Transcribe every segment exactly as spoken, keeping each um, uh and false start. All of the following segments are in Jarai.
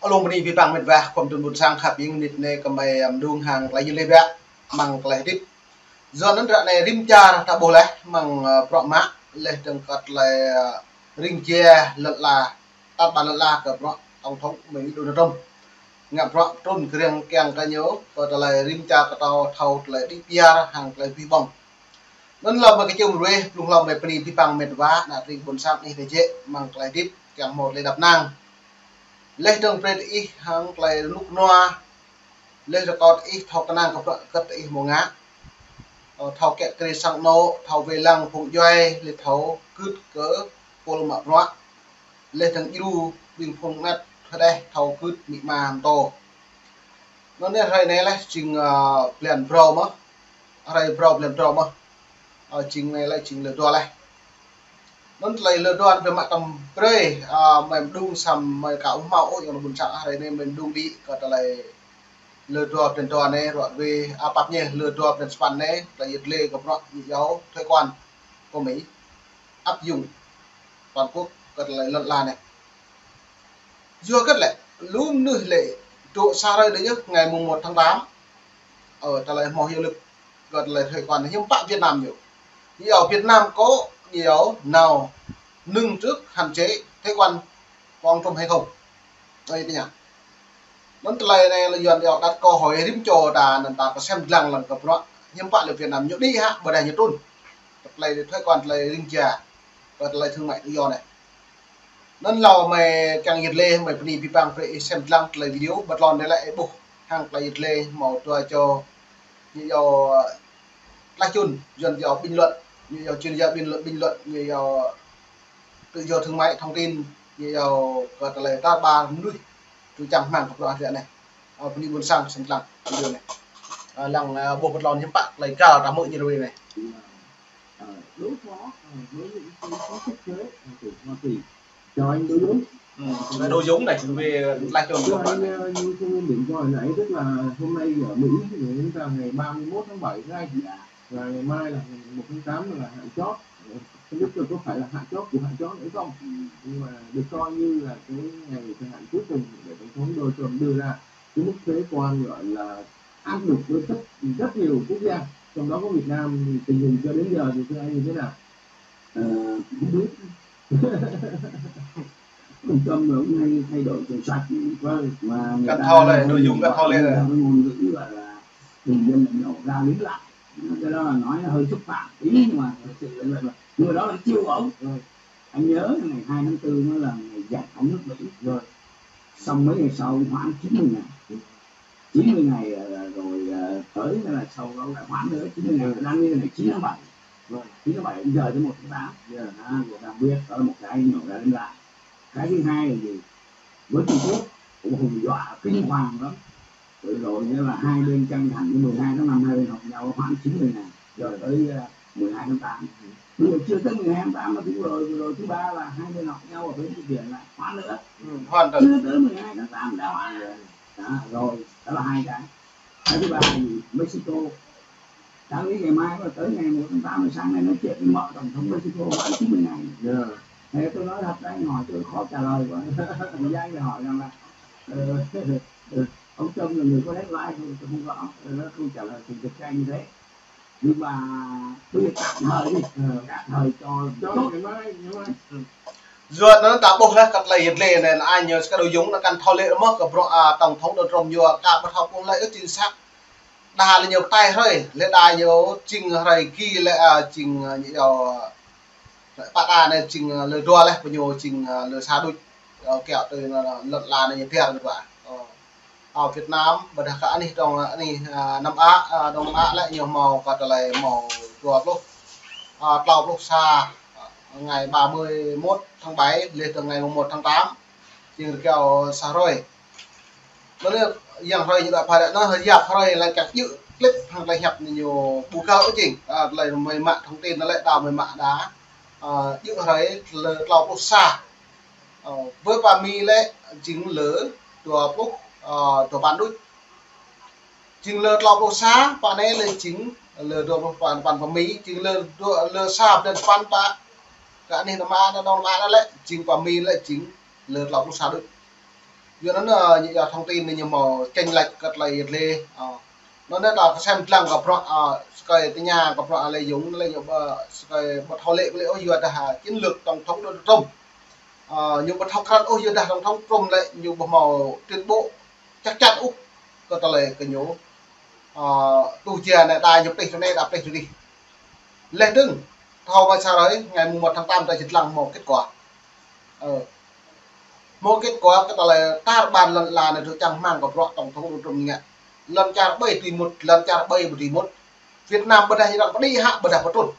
Lŏm bơni abih bang met wa khua mơdŭn ƀôn sang khăp ing nit ne kơmơi, ăm, mơdung hăng tơlơi yŭn lĕ ƀiă, mơ̆ng tơlơi hơdip. Yua anŭn ră anai rĭm čar ta ƀuh laih, mơ̆ng, ơ, bruă mă, laih dơ̆ng kơ tơlơi, ơ, ring jia lŏn ala, tat ƀar lŏn ala kơ bruă tổng thống Mỹ Donald Trump. Ngă bruă trŭn kriăng kiăng kơ ñu, kơ tơlơi rĭm čar kơ thâo, thâo tơlơi đĭ piar hăng tơlơi bih ƀong. Anŭn lŏm mơi kơčŭm ruih, blung lŏm mơi bơni abih bang met wa, ană tring ƀôn sang anih tơjĕ, mơ̆ng tơlơi hơdip, kiăng hmâo tơlơi đăp năng. Laih dơ̆ng brơi ih hăng tơlơi rơnŭk rơnua, laih rơkâo ih thâo kơnang kơ bruă hơget ih hmâo ngă. Ơ, thâo kiă kriê sang anŏ, thâo wai lăng phung djuai, laih thâo gưt kơ pôl mă bruă. Laih dơ̆ng djru ƀing phung anet hơđeh thâo gưt amĭ ama pơtô. Anŭn ne hrơi anai laih jing, ơ, blan phrâo mơ̆n. Hrơi phrâo blan phrâo mơ̆n. Ơ, jing anai laih jing lơ dua laih. Anŭn tơlơi lơ dua anŭn biă mă tăm brơi, ơ, mơi mơdung samơ̆ mơi ka ƀuh hmâo ôh ayŏng ƀôn sang, hrơi anai mơi mơdung đĭ kơ tơlơi lơ dua blan dua anai ruă ruê, ơ, pap ñe lơ dua blan sapăn anai, tơlơi yơh lĕ kơ bruă ñu yua thuế quan kơ Mỹ áp dụng toàn quốc kơ tơlơi lŏn ala anai. Yua hơget lĕ, lu mơnuih lĕ dŏ sa hrơi đôč yơh, ngày mùng một tháng tám. Ơ, tơlơi hmâo hiệu lực, kơ tơlơi thuế quan hiư̆m pă Việt Nam ñu. Ñu yua Việt Nam có ñu yua nao nâng trước hạn chế thuế quan của ông Trump hay không. Ơi, tơña. Anŭn tơlơi anai lĕ Yuan yua đặt câu hỏi rĭm čô ta, anŭn ta kơsem lăng lăng kơ bruă hiư̆m pă lĕ Việt Nam ñu đĭ hă, ƀôdah ñu trŭn. Tơlơi thuế quan tơlơi ring jia, kơ tơlơi thương mại tự do anai. Anŭn lŏm mơi kiăng yơh lĕ, mơi bơni abih bang brơi ih sem lăng tơlơi video, ƀơi tơlơi anai lĕ ih ƀuh hăng tơlơi yơh lĕ hmâo dua čô ñu yua tlaih čun, Yuan yua bình luận, ñu yua chuyên gia bình luận, bình luận, ñu yua tự do thương mại thông tin, ñu yua kơ tơlơi tar ƀar mơnuih, tui čang rơmang kơ bruă ră anai. Ơ, bơni ƀôn sang sem lăng video anai. Ơ, lăng, ơ, ƀuh ƀơi tơlơi hiư̆m pă tơlơi găl ta hmư̆ ñu ruê anai. Ờ, đối phó, ờ, với những cái chính sách thuế, ờ, của Hoa Kỳ. Chào anh Đô Dũng. Ừ, là Đô Dũng này, chủ về tlaih čun. Thưa anh, ờ, như, như mình gọi nãy, tức là hôm nay ở Mỹ thì chúng ta ngày ba mươi mốt tháng bảy, thưa anh. Và ngày mai là ngày một tháng tám là hạn chót. Không biết là có phải là hạn chót của hạn chót nữa không? Nhưng mà được coi như là cái ngày thời hạn cuối cùng để Tổng thống Donald Trump đưa ra cái mức thuế quan, gọi là, áp dụng với rất, rất nhiều quốc gia, trong đó có Việt Nam. Thì tình hình cho đến giờ thì thưa anh như thế nào? Ờ, không biết. Ông Trump là cũng hay thay đổi kiểm soát quá, mà người ta hay nói là cái ngôn ngữ, gọi là, bình dân là nổ ra lính lại. Cái đó là nói hơi xúc phạm tí, nhưng mà thực sự là, nhưng mà đó là chiêu của ông. Anh nhớ ngày hai tháng tư nó là ngày giải phóng nước Mỹ. Xong mấy ngày sau hoãn chín mươi ngày. Chín mươi ngày, ờ, rồi, ờ, tới là sau đó lại hoãn nữa, chín mươi ngày, đang như này, chín tháng bảy. Rồi, chín tháng bảy giờ tới một tháng tám. Đó, người ta biết đó là một cái nổ ra lính lại. Cái thứ hai là gì? Với Trung Quốc, cũng hù dọa kinh hoàng lắm. Vừa rồi nghĩa là hai bên căng thẳng, mười hai tháng năm hai bên họp nhau hoãn chín mươi ngày. Rồi tới, ờ, mười hai tháng tám. Bây giờ chưa tới mười hai tháng tám mà thứ rồi, vừa rồi thứ ba là hai bên họp nhau ở bên Thụy Điển lại hoãn nữa. Ừ, hoãn nữa. Chưa tới mười hai tháng tám đã hoãn rồi. Đó, rồi, đó là hai cái. Cái thứ ba là gì? Mexico. Đáng lý ngày mai mà tới ngày một tháng tám, sáng nay nói chuyện với mợ tổng thống Mexico hoãn chín mươi ngày. Thế tôi nói thật đấy, anh hỏi tôi khó trả lời quá. Vì anh lại hỏi rằng là, ờ, ờ, ông Trump là người có deadline không, tôi không rõ. Ờ, nó không trả lời thì được cho anh như thế. Nhưng mà bây giờ tạm thời đi, tạm thời cho, cho ngày mai, ngày mai. Yua anŭn ta ƀuh laih kơ tơlơi yơh lĕ anai, anai ñu sa kơ Đô Dũng anŭn kăn thâo lĕ mơ̆n kơ bruă, ơ, Tổng thống Donald Trump ñu ka ƀu thâo ƀuh lĕ ư chính xác. Đa lĕ ñu pơtai hrơi, lĕ đa ñu jing hrơi ki lĕ, ơ, jing, ơ, ñu yua, ơ, pă ta anai jing, ơ, lơ dua laih, pơ ñu jing, ơ, lơ sa đôč, ơ, kiaŏ tui, ơ, lŏn ala anai ñu tiar mơ̆n wa. Ơ, ơ, Việt Nam, ƀôdah kơ anih dŏng, anih, ơ, Nam Á, ơ, dŏng Nam Á lĕ ñu hmâo kơ tơlơi hmâo dua pluh, ơ, tlâo pluh sa, ơ, ngày ba mươi mốt tháng bảy, laih dơ̆ng ngày mùng một tháng tám. Jing rơgao sa hrơi. Anŭn yơh, yang hrơi ñu dŏ pha ră anŭn, yap hrơi lĕ kăk djơ̆ clip hăng tơlơi hiăp ñu ƀu găl ôh jing. Ơ, tơlơi mơi mă thông tin anŭn lĕ đa mơi mă đa. Ơ, djơ̆ hrơi lơ tlâo pluh sa. Ơ, với pă Mi lĕ jing lơ dua pluh, ơ, dua păn đôč. Jing lơ tlâo pluh sa, pă anai lĕ jing lơ dua pluh păn, păn pă Mi, jing lơ dua, lơ sa blan păn pă. Kơ anih Nam Á, anŭn dŏng Nam Á anŭn lĕ, jing pă Mi lĕ jing lơ tlâo pluh sa đôč. Yua anŭn, ơ, ñu yua thông tin anai ñu hmâo chênh lệch kơ tơlơi yet lĕ. Ơ. Anŭn anai ta kơsem dlăng kơ bruă, ơ, sơkơi tơña kơ bruă Lê Dũng, lĕ ñu ƀu, sơkơi ƀu thâo lĕ kơ lĕ ôh yua dah, ơ, chiến lược Tổng thống Donald Trump. Ơ, ñu ƀu thâo krăn ôh yua dah Tổng thống Trump lĕ ñu ƀu hmâo tuyên bố chắc chắn ôh kơ tơlơi kơ ñu. Ơ, tu jia anai đa ñu pơplih tui anai đa pơplih tui adih. Leh dơ̆ng, thâo mơ̆ sa hrơi, ngày mùng một tháng tám ta čơdlăng hmâo kết quả. Ơ. Hmâo kết quả kơ tơlơi tar ƀan lŏn ala anai tŭ čang rơmang kơ bruă Tổng thống Donald Trump ngă. Lŏn čar ƀai tui mŭt, lŏn čar ƀai ƀu tui mŭt. Việt Nam ƀôdah ñu dŏ pơđĭ hă, ƀôdah pơtrŭn.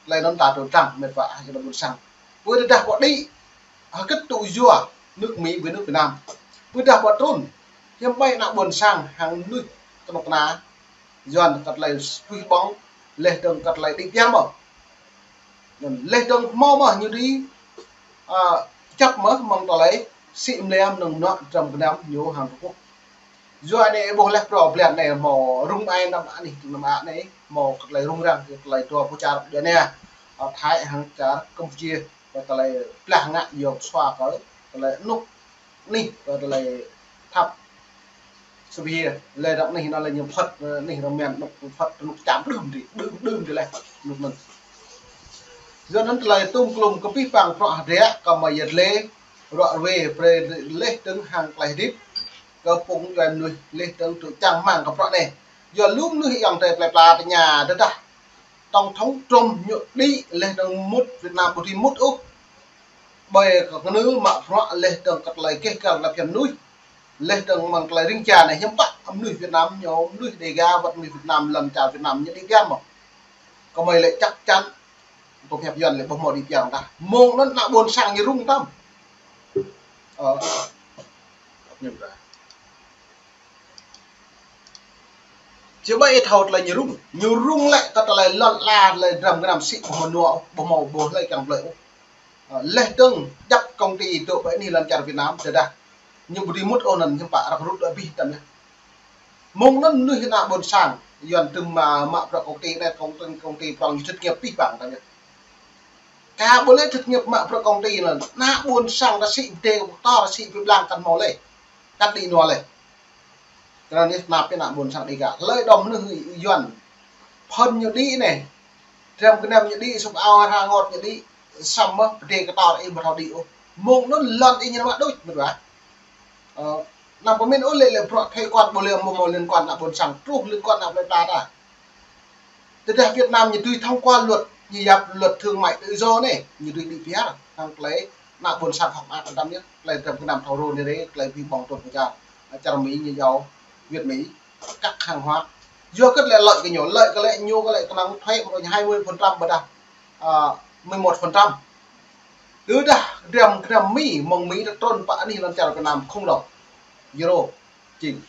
Tơlơi anŭn ta tŭ čang mĕt wa, ah, yua ană ƀôn sang. Ƀôdah pơđĭ, hơget tŭ yua nước Mỹ ƀơi nước Việt Nam. Ƀôdah pơtrŭn, hiư̆m ƀai ană ƀôn sang hăng mơnuih kơnuk kơna Yuan kơ tơlơi puih ƀơ̆ng, leh dơ̆ng kơ tơlơi đĭ piar mơ̆. Anŭn leh dơ̆ng hmâo mơ̆ ñu đĭ, ơ, čăp mơ̆ mơ̆ng tơlơi sĭ mlĕm nơ̆ng nŏ dram gơnam ñu hăng Trung Quốc. Yua anai ƀuh leh phrâo blan anai hmâo rŭng ai năm anih, năm anih hmâo kơ tơlơi rŭng răng, kơ tơlơi dua pơčar ƀiă anai. Ơ, Thái hăng čar Campuchia, kơ tơlơi blah ngă yua sua kơ tơlơi anŭk anih, kơ tơlơi thap Sibir, lĕ dŏ anih anŭn lĕ ñu phat, ơ, anih rơmen anŭk phat anŭk čăm đưm đĭ, đưm, đưm đĭ leh, anŭk anŭn. Yua anŭn tơlơi tŭm klŭm kơ pih pang bruă hơdră, kơ mơ̆ yet lĕ, bruă rơwe, brơi leh dơ̆ng hăng tơlơi hơdip, kơ phung djuai mơnuih leh dơ̆ng tŭ čang rơmang kơ bruă anai. Yua lu mơnuih ayŏng adơi plơi pla tơña tơdah Tổng thống Trump ñu đĭ leh dơ̆ng mŭt Việt Nam ƀu dưi mŭt ôh. Ƀơi kơ kơnưl mă bruă leh dơ̆ng kơ tơlơi keh kal lăp hiam mơnuih. Leh dơ̆ng mơ̆ng tơlơi ring jia anai hiư̆m pă mơnuih Việt Nam ñu, mơnuih Đêga wơ̆t mơnuih Việt Nam lŏn čar Việt Nam ñu đĭ piar mơ̆. Kơ mơi lĕ chắc chắn, tŭ hiăp Yuan lĕ ƀu hmâo đĭ piar tah. Mơ̆ng anŭn ană ƀôn sang ñu rŭng tăm. Ơ. Ñu ƀu thâo tơlơi ñu rŭng. Ñu rŭng lĕ kơ tơlơi lŏn ala, tơlơi dram gơnam sĭ ƀu hmâo nua, ƀu hmâo ƀuh tơlơi kiăng blơi ôh. Ơ, leh dơ̆ng djăp công ty dŏ ƀơi anih lŏn čar Việt Nam, tơdah ñu ƀu dưi mŭt ôh anŭn hiư̆m pă răk rŭt abih tăm yơh. Mơ̆ng anŭn mơnuih ană ƀôn sang, Yuan tŭm mă, mă bruă công ty anai, công ty, công ty prŏng thất nghiệp pih pang tăm yơh. Ka ƀu lĕ thất nghiệp mă bruă công ty anŭn, ană ƀôn sang ta sĭ pơdê, ta sĭ pơblang kăn hmâo lĕ. Kăn đĭ nua lĕ. Kơ anŭn anai tơnap ană ƀôn sang Đêga. Hlơi đom mơnuih Yuan. Phŭn ñu đĭ anai. Dram gơnam ñu đĭ, sŭp ao hra ngot ñu đĭ. Samơ̆ pơdê kơtor ih ƀu thâo đĭ ôh. Mơ̆ng anŭn lŏn ih ñu mă đôč, mĕt wa. Ơ, anăm pơmĭn ôh lĕ, lĕ bruă thuế quan ƀu lĕ mơ̆ mơ̆ liên quan ană ƀôn sang, truh liên quan ană plơi pla ta. Tơdah Việt Nam ñu dưi thông qua luật, ñu yap luật thương mại tự do anai, ñu dưi đĭ piar, hăng tơlơi ană ƀôn sang hơ̆k mơak tăm yơh, tơlơi dram gơnam thâo rô anai rê, tơlơi pih ƀơ̆ng tŭ pơčar, čar Mi ñu yua Việt Mi, cắt hàng hóa. Yua hơget lĕ lợi kơ ñu, lợi kơ lĕ ñu kơ lĕ kơnơ̆ng thuế mơ̆ hai mươi phần trăm ƀôdah, ơ, mười một phần trăm. Tơdah dram gơnam Mi, mơ̆ng Mi ta trŭn pơ anih lŏn čar Việt Nam không đâu. Euro, Čing.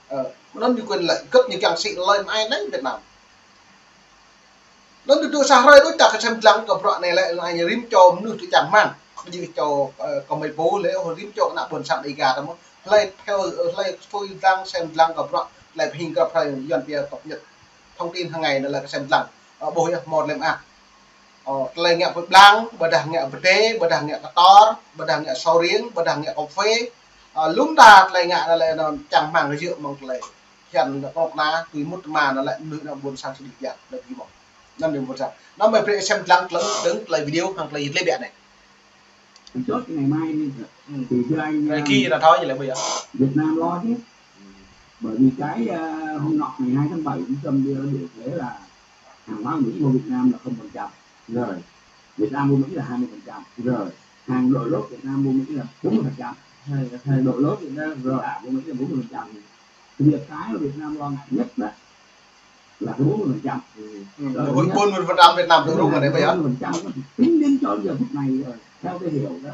Ơ, anŭn ñu quyền lợi, hơget ñu kiăng sĭ lơi mă ai nĕng Việt Nam. Anŭn tŭ tŭ sa hrơi đôč ta kơsem dlăng kơ bruă anai lĕ, ai ñu rĭm čô mơnuih tŭ čang rơmang. Ƀu djơ̆ čô, ơ, kơ mơi pô lĕ, ôh, rĭm čô ană ƀôn sang Đêga ta mơ̆. Hlơi theo, ơ, hlơi tui dlăng, sem dlăng kơ bruă, lĕ pơhing kơ hrơi Yuan pia cập nhật thông tin hàng ngày anŭn lĕ kơsem dlăng. Ơ, ƀuh yơh, hmâo tơlơi mơak. Ơ, tơlơi ngă pơblang, ƀôdah ngă pơdê, ƀôdah ngă kơtor, ƀôdah ngă sâu riêng, ƀôdah ngă cà phê. Ơ, lŏm ta tơlơi ngă anŭn lĕ anŭn čang rơmang kơ yơh mơ̆ng tơlơi. Hiăn anŭn kơnuk kơna, tui mŭt tơma anŭn lĕ mơnuih ană ƀôn sang sĭ đĭ piar, lĕ ƀu hmâo. Anŭn anai ƀôn sang. Anŭn mơi brơi sem dlăng tlơ̆ng, dơ̆ng tơlơi video, hăng tơlơi yet lĕ ƀiă anai. Ơ, chốt cái ngày mai đi. Ừ. Thì thưa anh, Rồi ờ, kia là thôi, vậy là bây giờ. Việt Nam lo chứ. Bởi vì cái, ờ, hôm nọ ngày hai tháng bảy cũng cầm đưa biểu thuế là hàng hóa Mỹ vô Việt Nam là không phần trăm. Rồi. Việt Nam vô Mỹ là hai mươi phần trăm. Rồi. Hàng nội lốt Việt Nam vô Mỹ là bốn mươi phần trăm. Hàng, hàng nội lốt Việt Nam, rồi, à, vô Mỹ là bốn mươi phần trăm. Thì việc cái mà Việt Nam lo ngại nhất đó là cái bốn mươi phần trăm. Ừ. Rồi, bốn mươi phần trăm Việt Nam tự đúng rồi đấy bây giờ. Bốn mươi phần trăm đó, thì tính đến cho đến giờ phút này rồi, theo tôi hiểu đó,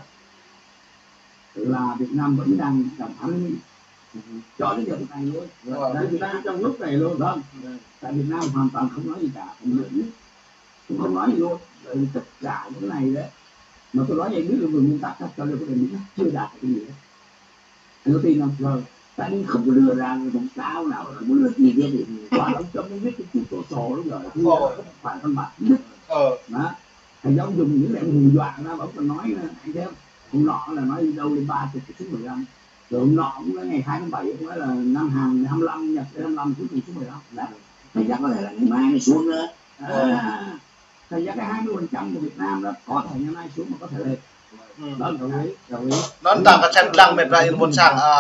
là Việt Nam vẫn đang đàm phán với Mỹ. Cho đến giờ phút này luôn. Vâng. Tại Việt Nam trong lúc này luôn, vâng. Tại Việt Nam hoàn toàn không nói gì cả, không nói gì. Cũng không nói gì luôn. Bởi vì tất cả những cái này đấy, mà tôi nói về lý luận về nguyên tắc, cho nên cái này Mỹ chưa đạt được cái gì hết. Anh có tin không? Vâng. Tại vì không có đưa ra một báo cáo nào, không có đưa chi tiết gì. Và ông Trump mới viết cái cuốn sổ đó rồi. Thì Ờ. Không phải văn bản chính thức. Ờ. Đó. Thầy giáo dùng những cái hù dọa ra, ông còn nói là, anh thấy không? Ông nọ là nói đi đâu lên ba chục, chín mươi lăm. Rồi hôm nọ cũng là ngày hai tháng bảy, cũng là năm hàng, năm lăm, nhập cái năm lăm cuối cùng xuống rồi đó. Đấy. Thầy chắc có thể là ngày mai nó xuống nữa. À, thầy chắc cái hai mươi phần trăm của Việt Nam đó có thể ngày mai xuống mà có thể lên. Đó là đồng ý, đồng ý. Anŭn ta kơ sem lăng mĕt wa ƀing ƀôn sang, à,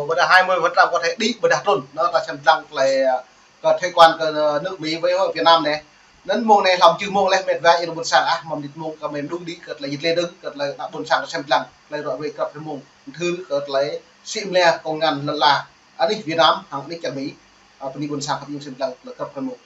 ƀôdah hai mươi phần trăm có thể đi ƀôdah trŭn. Anŭn ta sem lăng tơlơi, à, kơ thuế quan kơ nước Mỹ với Việt Nam anai. Anŭn mông anai hlăm čư̆ mông laih mĕt wa ƀing ƀôn sang ah, mơ̆ng anai mông kơ mĕt đung đĭ kơ tơlơi jit lĕ đơ̆ng, kơ tơlơi ană ƀôn sang sem lăng, tơlơi ră ruai krăp mông. Thư kơ tơlơi sĭ mơlia kông ngăn lŏn ala. Anih Việt Nam, hăng anih čar Mỹ, à, ƀing ƀôn sang khăp ñu sem lăng, tơlơi krăp mông.